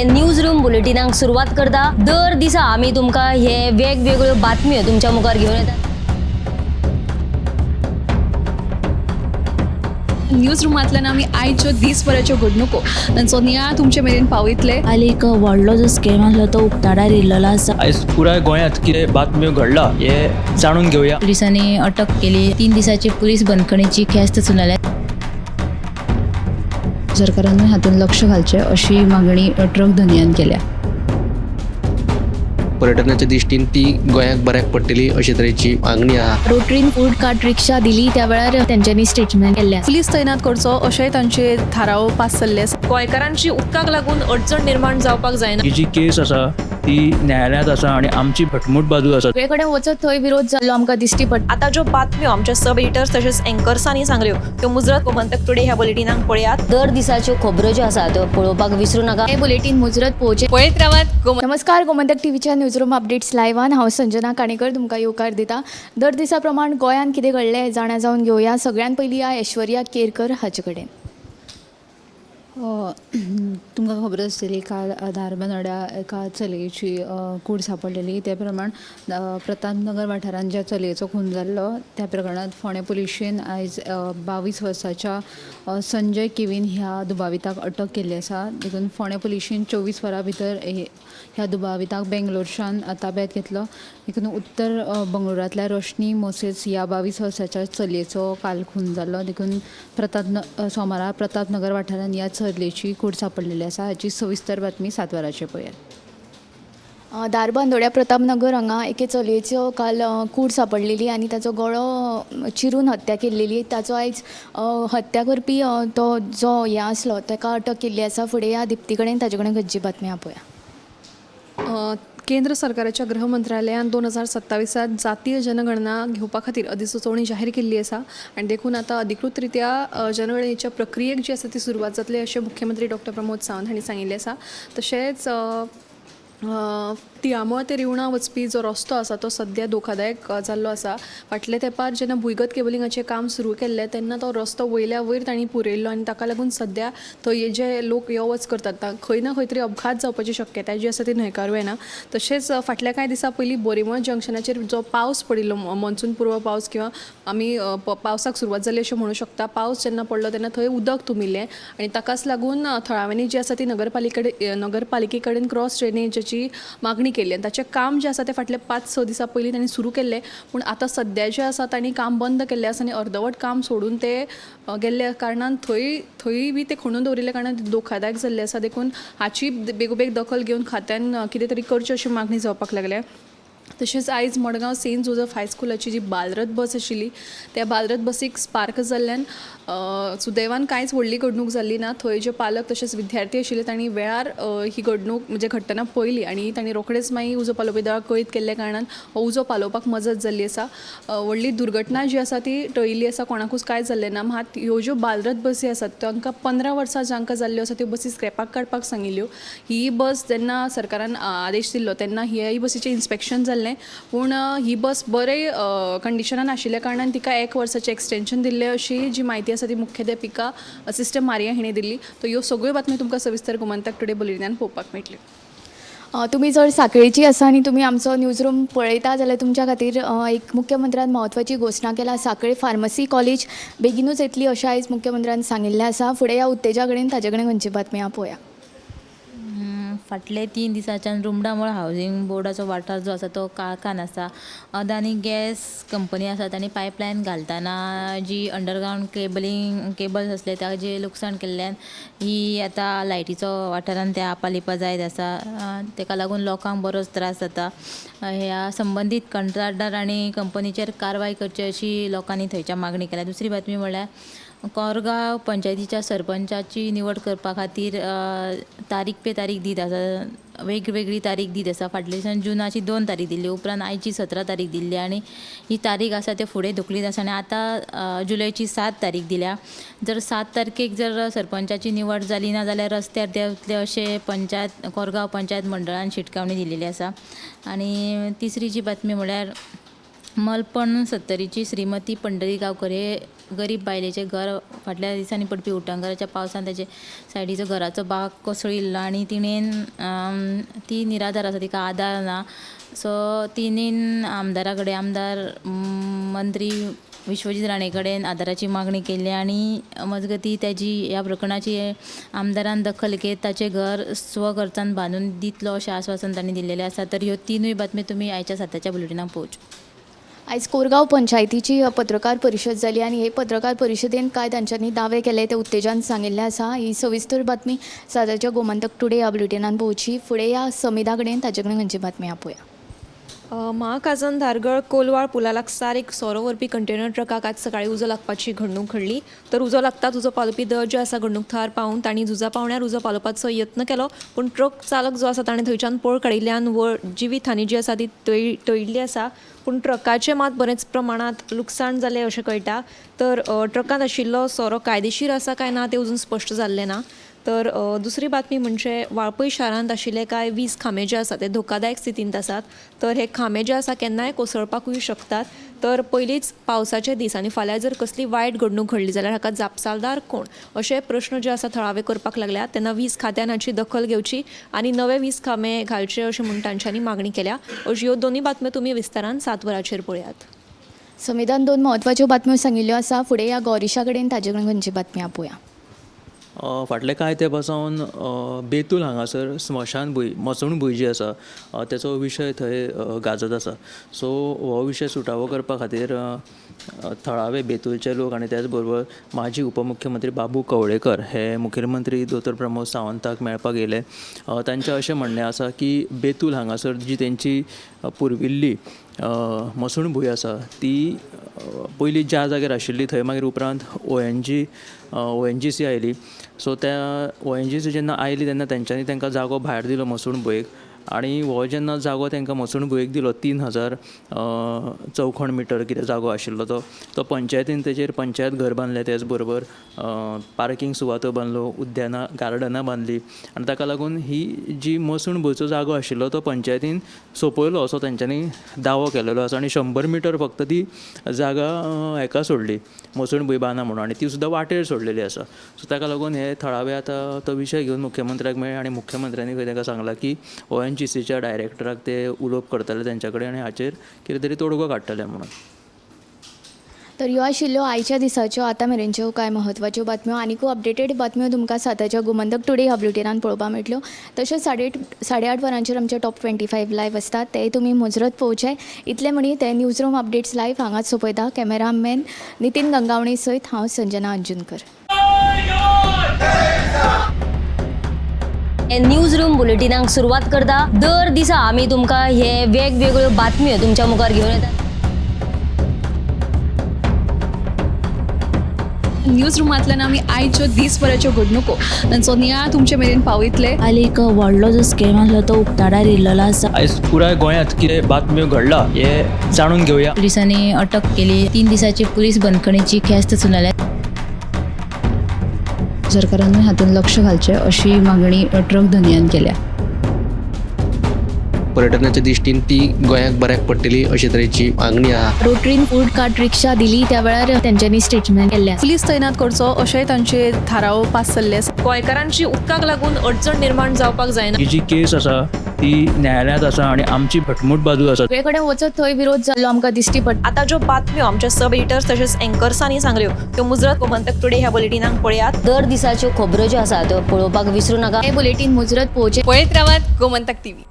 News room बुलेटिनाक सुरवात करता. दर दिसा आमी तुमकां हे वेगवेगळ्यो बातम्यो तुमच्या मुखार घेवन येतात. न्यूज रुमांतल्यान आमी आयच्यो दीसभराच्यो घडणुको तांचो नियाळ तुमचे मेरेन पावयतले. काल एक व्हडलो जो स्कॅम आसलो तो उक्ताडार येयल्लो आसा. आयज पुराय गोंयांत कितें बातम्यो घडला हे जाणून घेवया. पुलिसांनी अटक केली. 3 दिसाची पुलीस बंदखणीची ख्यास्त सुनायल्या. सरकारानूय हातूंत लक्ष घालचें अशी मागणी ट्रक धनयान केल्या. पर्यटनाच्या दृश्टीन ती गोंयाक बऱ्याक पडटली अशे तरेची मागणी आहा. रोटरीन फूड कार्ट रिक्षा दिली त्या वेळार तेंच्यांनी स्टेटमेंट केल्लें आसा. पुलीस तैनात करचो अशेंय तांचे थाराव पास जाल्ले आसा. गोंयकारांची उदकाक लागून अडचण निर्माण जावपाक जायना. ही जी केस आसा ती न्यायालयांत आसा आनी आमची घटमूट बाजू आसा. सगळे कडेन वचत थंय विरोध जाल्लो आमकां दिश्टी पडटा. आतां ज्यो बातम्यो आमच्या सब एडिटर्स तशेंच एंकर्सांनी सांगल्यो त्यो मुजरत गोमंतक टुडे ह्या बुलेटिनाक पळयात. दर दिसाच्यो खबरो ज्यो आसा त्यो पळोवपाक विसरू नाका. हें बुलेटीन मुजरत पळोवचें. पळयत रावात गोमंतक. नमस्कार, गोमंतक टीव्हीच्या न्यूज रूम अपडेट्स लायव्हान हांव संजना काणेकर तुमकां येवकार दिता. दर दिसा प्रमाण गोंयांत कितें घडलें हें जाणा जावन घेवया. सगळ्यान पयलीं ह्या ऐश्वर्या केरकर हाचे कडेन. तुमकां खबर आसतली काल धारबांदोड्या एका चलयेची कूड सांपडलेली. ते प्रमाण प्रतापनगर वाठारांत ज्या चलयेचो खून जाल्लो त्या प्रकरणांत फोंडें पुलिशेन आयज 22 वर्साच्या संजय केवीन ह्या दुबाविताक अटक केल्ली आसा. देखून फोंडें पुलिशेन 24 वरां भितर ह्या दुबाविताक बेंगलोरच्यान ताब्यांत घेतलो. देखून उत्तर बंगळुरांतल्या रोशनी मोसेस ह्या 22 वर्साच्या चलयेचो काल खून जाल्लो. देखून सोमारा प्रतापनगर वाठारांत ह्या चलयेची कूड सांपडलेली आसा. हाची सविस्तर बातमी 7 वरांचेर पळयात. धारबांदोड्या प्रतापनगर हांगा एके चलयेचो काल कूड सांपडलेली आनी ताचो गळो चिरून हत्या केल्लेली. ताचो आयज हत्या करपी तो जो हें आसलो ताका अटक केल्ली आसा. फुडें ह्या दिप्ती कडेन ताचे कडेन खंयची बातमी पळोवया. केंद्र सरकाराच्या गृह मंत्रालयान 2027 जातीय जनगणना घेवपा खातीर अधिसुचोवणी जाहीर केल्ली आसा आनी देखून आतां अधिकृतरित्या जनगणनेच्या प्रक्रियेक जी आसा ती सुरवात जातली अशें मुख्यमंत्री डॉक्टर प्रमोद सावंत हांणी सांगिल्लें आसा. तशेंच तिळामळ ते रिवणा वचपी जो रस्तो आसा तो सद्या धोकादायक जाल्लो आसा. फाटल्या तेंपार जेन्ना भुंयगत केबलिंगाचें काम सुरू केल्लें तेन्ना तो रस्तो वयल्या वयर तांणी पुरयल्लो आनी ताका लागून सद्या थंय जे लोक यो वच करतात खंय ना खंय तरी अपघात जावपाची शक्यताय जी आसा ती न्हयकारूं येना. तशेंच फाटल्या कांय दिसां पयलीं बोरीमळ जंक्शनाचेर जो पावस पडिल्लो, मॉन्सून पूर्व पावस किंवा आमी पावसाक सुरवात जाली अशें म्हणूं शकता. पावस जेन्ना पडलो तेन्ना थंय उदक तुमिल्लें आनी ताकाच लागून थळाव्यांनी जी आसा ती नगरपालिके कडेन क्रॉस ड्रेनेजाची मागणी केल्ली आनी ताचें काम जें आसा तें फाटल्या 5-6 दिसां पयलीं तांणी सुरू केल्लें, पूण आतां सद्या जें आसा तांणी काम बंद केल्लें आसा आनी अर्दवट काम सोडून ते गेल्ल्या कारणान थंय बी ते खणून दवरिल्ल्या कारणान धोकादायक जाल्लें आसा. देखून हाची बेगोबेग दखल घेवन खात्यान कितें तरी करचें अशी मागणी जावपाक लागल्या. तशेंच आयज मडगांव सेंट जोजफ हायस्कुलाची जी बालरथ बस आशिल्ली त्या बालरथ बसीक स्पार्क जाल्ल्यान सुदैवान कांयच व्हडली घडणूक जाल्ली ना. थंय जे पालक तशेंच विद्यार्थी आशिल्ले तांणी वेळार ही घडणूक म्हणजे घडटना पळयली आनी तांणी रोखडेच मागीर उजो पालोवपी दळाक कळीत केल्ल्या कारणान हो उजो पालोवपाक मजत जाल्ली आसा. व्हडली दुर्घटना जी आसा ती टळिल्ली आसा, कोणाकूच कांय जाल्लें ना. मात ह्यो ज्यो बालरथ बसी आसात तांकां 15 वर्सां जांकां जाल्ल्यो आसा त्यो बसी स्क्रॅपाक काडपाक सांगिल्ल्यो. ही बस जेन्ना सरकारान आदेश दिल्लो तेन्ना ह्याय बसीचें इन्स्पेक्शन जाल्लें, पूण ही बस बरे कंडिशनान आशिल्ल्या कारणान तिका 1 वर्साचें एक्सटेंशन दिल्लें अशी जी म्हायती आसा ती मुख्याध्यापिका सिस्टर मारिया हिणें दिल्ली. तर ह्यो सगळ्यो बातम्यो तुमकां सविस्तर गोमंतक टुडे बुलेटिनान पळोवपाक मेळटल्यो. तुमी जर साखळेची आसा आनी तुमी आमचो न्यूज रूम पळयता जाल्यार तुमच्या खातीर एक मुख्यमंत्र्यान म्हत्वाची घोशणा केला. साखळे फार्मसी कॉलेज बेगिनूच येतली अशें आयज मुख्यमंत्र्यान सांगिल्लें आसा. फुडें ह्या उत्तेजा कडेन ताचे कडेन खंयची बातमी पळोवया. फाटले 3 दिसांच्यान रुमडामळ हावजींग बोर्डाचो वाठार जो आसा तो काळखान आसा. अदानी गॅस कंपनी आसा तांणी पायपलायन घालतना जी अंडरग्रावंड केबल्स आसले ताजें लुकसाण केल्ल्यान ही आतां लायटीचो वाठारान ते आपालिपा जायत आसा. ताका लागून लोकांक बरोच त्रास जाता. ह्या संबंदीत कंत्राटदार आनी कंपनीचेर कारवाय करची अशी लोकांनी थंयच्या मागणी केल्या. दुसरी बातमी म्हणल्यार कोरगांव पंचायतीच्या सरपंचाची निवड करपा खातीर तारीख पे तारीख दीत आसा, वेगवेगळी तारीख दीत आसा. फाटल्या दिसान जुनाची 2 तारीख दिल्ली, उपरांत आयची 17 तारीख दिल्ली आनी ही तारीख आसा ते फुडें धुकलीत आसा आनी आतां जुलयची 7 तारीख दिल्या. जर 7 तारखेक जर सरपंचाची निवड जाली ना जाल्यार रस्त्यार देंवतले अशें कोरगांव पंचायत मंडळान शिटकावणी दिलेली आसा. आनी तिसरी जी बातमी म्हळ्यार मलपण सत्तरीची श्रीमती पंढरी गांवकर हे गरीब बायलेचें घर फाटल्या दिसांनी पडपी उटंगाराच्या पावसान ताचे सायडीचो घराचो भाग कोसळिल्लो आनी तिणेन ती निराधार आसा, तिका आदार ना. सो तिणेन आमदारा कडेन, आमदार मंत्री विश्वजीत राणे कडेन आदाराची मागणी केल्ली आनी मजगती ताजी ह्या प्रकरणाची आमदारान दखल घेत ताचें घर स्वखर्चान बांदून दितलो अशें आस्वासन तांणी दिल्लेलें आसा. तर ह्यो तिनूय बातम्यो तुमी आयच्या साताच्या बुलेटिनाक पळोवच्यो. आयज कोरगांव पंचायतीची पत्रकार परिशद जाली आनी हे पत्रकार परिशदेन कांय तांच्यांनी दावे केले ते उत्तेजान सांगिल्लें आसा. ही सविस्तर बातमी साताच्या गोमंतक टुडे ह्या बुलेटिनान पळोवची. फुडें ह्या समिधा कडेन ताचे कडेन खंयची बातमी आपोवया. महाकाजन धारगळ कोलवाळ पुला लागसार एक सोरो व्हरपी कंटेनर ट्रकाक आज सकाळी उजो लागपाची घडणूक घडली. तर उजो लागताच उजो पालोवपी दळ जे आसा घडणूक थळार पावून तांणी झुजा पावण्यार उजो पालोवपाचो यत्न केलो, पूण ट्रक चालक जो आसा ताणें थंयच्यान पळ काडिल्ल्यान जिवीत हानी जी आसा ती टळिल्ली आसा. पूण ट्रकाचें मात बरेंच प्रमाणांत लुकसाण जालें अशें कळटा. तर ट्रकांत आशिल्लो सोरो कायदेशीर आसा काय ना तें अजून स्पश्ट जाल्लें ना. तर दुसरी बातमी म्हणजे वाळपय शारांत आशिल्ले कांय वीज खांबे जे आसा ते धोकादायक स्थितींत आसात. तर हे खांबे जे आसा केन्नाय कोसळपाकूय शकतात. तर पयलींच पावसाचे दीस आनी फाल्यां जर कसली वायट घडणूक घडली जाल्यार हाका जापसालदार कोण अशे प्रश्न जे आसा थळावे करपाक लागल्यात. तेन्ना वीज खात्यान हाची दखल घेवची आनी नवे वीज खांबे घालचे अशें म्हूण तांच्यांनी मागणी केल्या. अश्यो ह्यो दोनूय बातम्यो तुमी विस्तारान 7 वरांचेर पळयात. समिधान दोन म्हत्वाच्यो बातम्यो सांगिल्ल्यो आसा. फुडें ह्या गौरीशा कडेन ताजे कडेन खंयची बातमी आपोवया. फाटले कांय तेंपा सावन बेतूल हांगासर स्मशान भूंय, मसण भूंय जी आसा तेचो विशय थंय गाजत आसा. सो हो विशय सुटावो करपा खातीर थळावे बेतूलचे लोक आनी त्याच बरोबर माजी उपमुख्यमंत्री बाबू कवळेकर हे मुखेलमंत्री दोतोर प्रमोद सावंताक मेळपाक येयले. तांचें अशें म्हणणें आसा की बेतूल हांगासर जी तेंची पुर्विल्ली मसण भूंय आसा ती पयलीं ज्या जाग्यार आशिल्ली थंय मागीर उपरांत ONGC आयली. सो त्या ONGC जेन्ना आयली तेन्ना तेंच्यांनी तांकां जागो भायर दिलो मसूण भुंयेक आनी हो जेन्ना जागो तांकां मसूण भुंयेक दिलो 3000 चौखण मिटर कितें जागो आशिल्लो तो पंचायतीन तेजेर पंचायत घर बांदलें, तेच बरोबर पार्कींग सुवातो बांदलो, उद्यानां गार्डनां बांदली आनी ताका लागून ही जी मसूण भुंयचो जागो आशिल्लो तो पंचायतीन सोंपयलो असो तेंच्यांनी दावो केलेलो आसा आनी 100 मिटर फक्त ती जागा हेका सोडली मसूण भूंय बांदा म्हणून आनी ती सुद्दां वाटेर सोडलेली आसा. सो ताका लागून हे थळावे आतां तो विशय घेवन मुख्यमंत्र्याक मेळ्ळे आनी मुख्यमंत्र्यांनी खंय तांकां सांगलां की ONGCच्या डायरेक्टराक ते उलोवप करतले तेंच्या कडेन आनी हाचेर कितें तरी तोडगो काडटले म्हणून. तर ह्यो आशिल्ल्यो आयच्या दिसाच्यो आतां मेरेनच्यो कांय म्हत्वाच्यो बातम्यो. आनीकूय अपडेटेड बातम्यो तुमकां साताच्या गोमंतक टुडे ह्या बुलेटिनान पळोवपाक मेळटल्यो. तशेंच 8:30 वरांचेर आमचे टॉप 25 लायव्ह आसतात, तेय तुमी मुजरत पळोवचे. इतलें म्हणी ते न्यूज रूम अपडेट्स लायव्ह हांगाच सोंपयता. कॅमेरामॅन नितीन गंगावणे सयत हांव संजना अंजुनकर. न्यूज रूम बुलेटिनाक सुरवात करता. दर दिसा आमी तुमकां हे वेगवेगळ्यो बातम्यो तुमच्या मुखार घेवन येतात. न्यूज रुमांतल्यान आमी आयच्यो दीसभराच्यो घडणुको तांचो नियाळ तुमचे मेरेन पावयतले. काल एक व्हडलो जो स्कॅम आसलो तो उक्ताडार येयल्लो आसा. आयज पुराय गोंयांत कितें बातम्यो घडला हे जाणून घेवया. पुलिसांनी अटक केली. 3 दिसाची पुलीस बंदखणीची ख्यास्त सुनायल्या. सरकारानूय हातूंत लक्ष घालचें अशी मागणी ट्रक धनयान केल्या. पर्यटनाच्या दृश्टीन ती गोंयाक बऱ्याक पडटली अशे तरेची मागणी आहा. रोटरीन फूड कार्ट रिक्षा दिली त्या वेळार तेंच्यांनी स्टेटमेंट केल्लें आसा. पुलीस तैनात करचो अशेंय तांचे थाराव पास जाल्ले आसा. गोंयकारांची उदकाक लागून अडचण निर्माण जावपाक जायना. ही जी केस आसा ती न्यायालयांत आसा आनी आमची घटमूट बाजू आसा. सगळे कडेन वचत थंय विरोध जाल्लो आमकां दिश्टी पडटा. आतां ज्यो बातम्यो आमच्या सब एडिटर्स तशेंच एंकर्सांनी सांगल्यो त्यो मुजरत गोमंतक टुडे ह्या बुलेटिनाक पळयात. दर दिसाच्यो खबरो ज्यो आसा त्यो पळोवपाक विसरूं नाका. हे बुलेटीन मुजरत पळोवचें. पळयत रावात गोमंतक टीव्ही.